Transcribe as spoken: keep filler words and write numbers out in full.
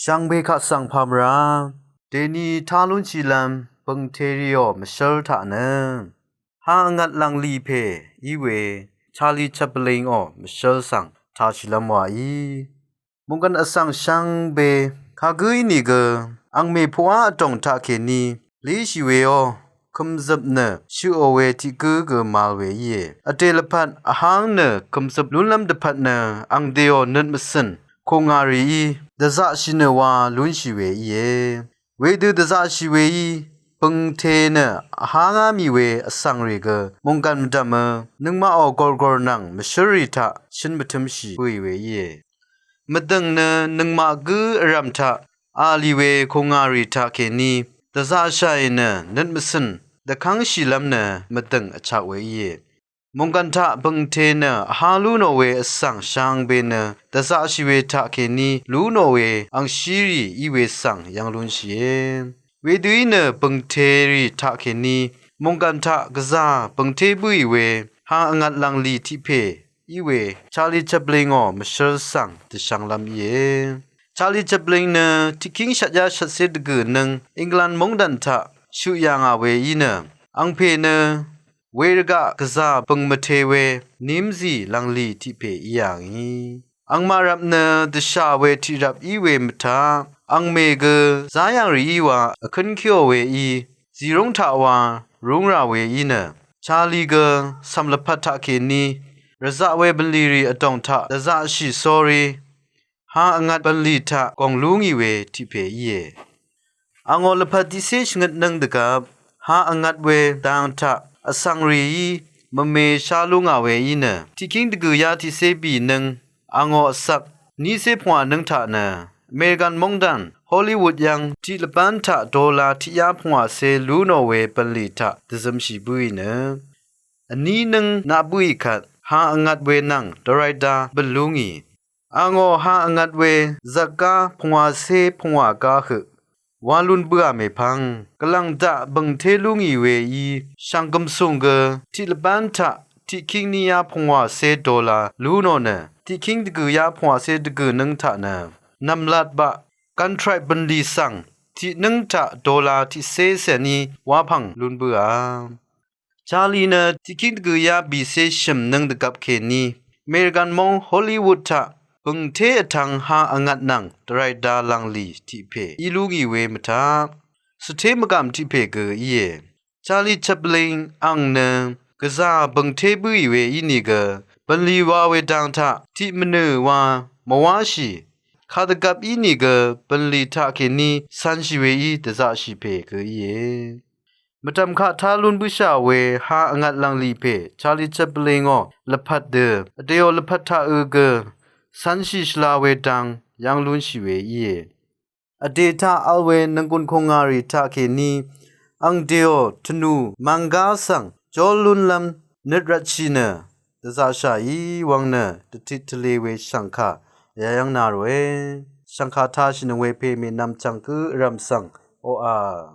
Shvngbe kaq svng pà mvrá dèni tá lúnshìlv́m bø̀ngteriò mvshv́l taq nø ha vngvt lv̀nglì pè í we Charlie Chaplin ò mvshv́l svng tāshìlv́m wàí. Mòngkàn vsvng shvngbe kagǿ ínìgø angmè poqá vdòng taqkèní líshì weó kø̀mzøp nø shøqò we tiq gǿ gø màvl we íe. Vdè lvpat vháng nø kø̀mzøp lúnlv́m dvpvt nø angdèò nøt mvcø̀n kòngà rìí dvzaqshì nø wa lúnshì we íe. Wedø dvzaqshì weí bø̀ngte nø vhángámì we vsvng rì gø mòngkàn mvdv̀mø nøngmaqò gòrgòr nvng mvshǿrrì taq shǿn mvtǿmshì bǿì we íe. Mvdø̀ng nø nøngmaq gǿ vrv̀m taq a lì we kòngà rì taqkèní dvzaqshàì nø nøt mvcø̀n dvkv́ngshìlv́m nø mvdø̀ng vchak we íe. Mòngkàn taq bø̀ngte nø vhá lú nò we vsvng shvngbe nø dvzaqshì we taqkèní lú nò we angshírì í we svng yv́ng lúnshìe. Wedø í nø bø̀ngterì taqkèní mòngkàn taq gvzà bø̀ngté bǿì we ha vngvt lv̀nglì tiq pè í we Charlie Chaplin ò mvshv́l svng dvshvnglv́m íe. Charlie Chaplin nø tiqkíng shvtyá shvtcé dvgø̀ nøng England móngdàn taq shøq yà ngà we í nø angpè nø wervgaq gvzà bø̀ng mvte we nímzì lv̀nglì tiq pè í yà ngì. Angmaq rvp nø dvshà we tiq rvp í we mvtaq angmè gø záyv̀ng rìí wa vkǿnkéò weí zìrúng taq wa rúng rà we í nø Charlie gø cv̀m lvpat taqkèní rvzaq we bv̀nlì rì vdòng taq dvzaqshì sórí ha vngvt bv̀nlì taq gòng lú ngì we tiq pè íe. Angò lvpat tiqcé shvngøt nǿng dvgvp ha vngvt we dang taq vsvng rìí mvme shá lú ngà we í nø tiqkíng dvgø̀yá tiqcé bì nǿng angò vsvk nícé pungwà nǿng taq nø American móngdàn Hollywood yv́ng tiq lvbán taq dola tiqyá pungwàcé lú nò we bv̀nlì taq dvzømshì bǿì nø vní nǿng naq bǿì kvt ha vngvt we nvng dvrayda bø̀n lú ngì. Angò ha vngvt we zvtgá pungwàcé pungwà gá høq wa lun bǿà mèpvng gvlv̀ng daq bø̀ngté lú ngì weí shv̀ng gv̀msùng gø tiq lvbán taq tiqkíng níyá pungwàcé dola lú nò nø tiqkíng dvgø̀yá pungwàcé dvgø̀ nǿng taq nø nv̀mlat baq gv̀ntràì bø̀nlì svng tiq nǿng taq dola tiqcé cèní wapv̀ng lun bǿà. Charlie nø tiqkíng dvgø̀yá bìcé shø̀m nǿng dvgvp kèní American móng Hollywood taq bø̀ngté vtvng ha vngvt nvng dvrayda lv̀nglì tiq pè í lú ngì we mvtaq svté mvgàm tiq pè gø íe. Charlie Chaplin ang nø gvzà bø̀ngté bǿì we ínìgø bv̀nlì wa we dang taq tiq mvnø̀ wa mvwáshì kadvgvp ínìgø bv̀nlì taqkèní cv̄nshì weí dvzaqshì pè gø íe. Mvdv̀m kaq tá lún bǿshà we ha vngvt lv̀nglì pè Charlie Chaplin ò lvpat dø vdèò lvpat taqø gø cv̄nshì shvla we dang yv́ng lúnshì we íe. Vdè taq vl we nv̀nggùn kòngà rì taqkèní angdèò tvnù mvnggá svng jól lúnlv́m nøt rvtshì nø dvzaqshàí wvng nø dvtit tvlē we shv̀ngkà yayv́ng na ròe. Shv̀ngkà tāshìnøng we pè mènvm chv̀ng gǿ vrv̀m svng oqà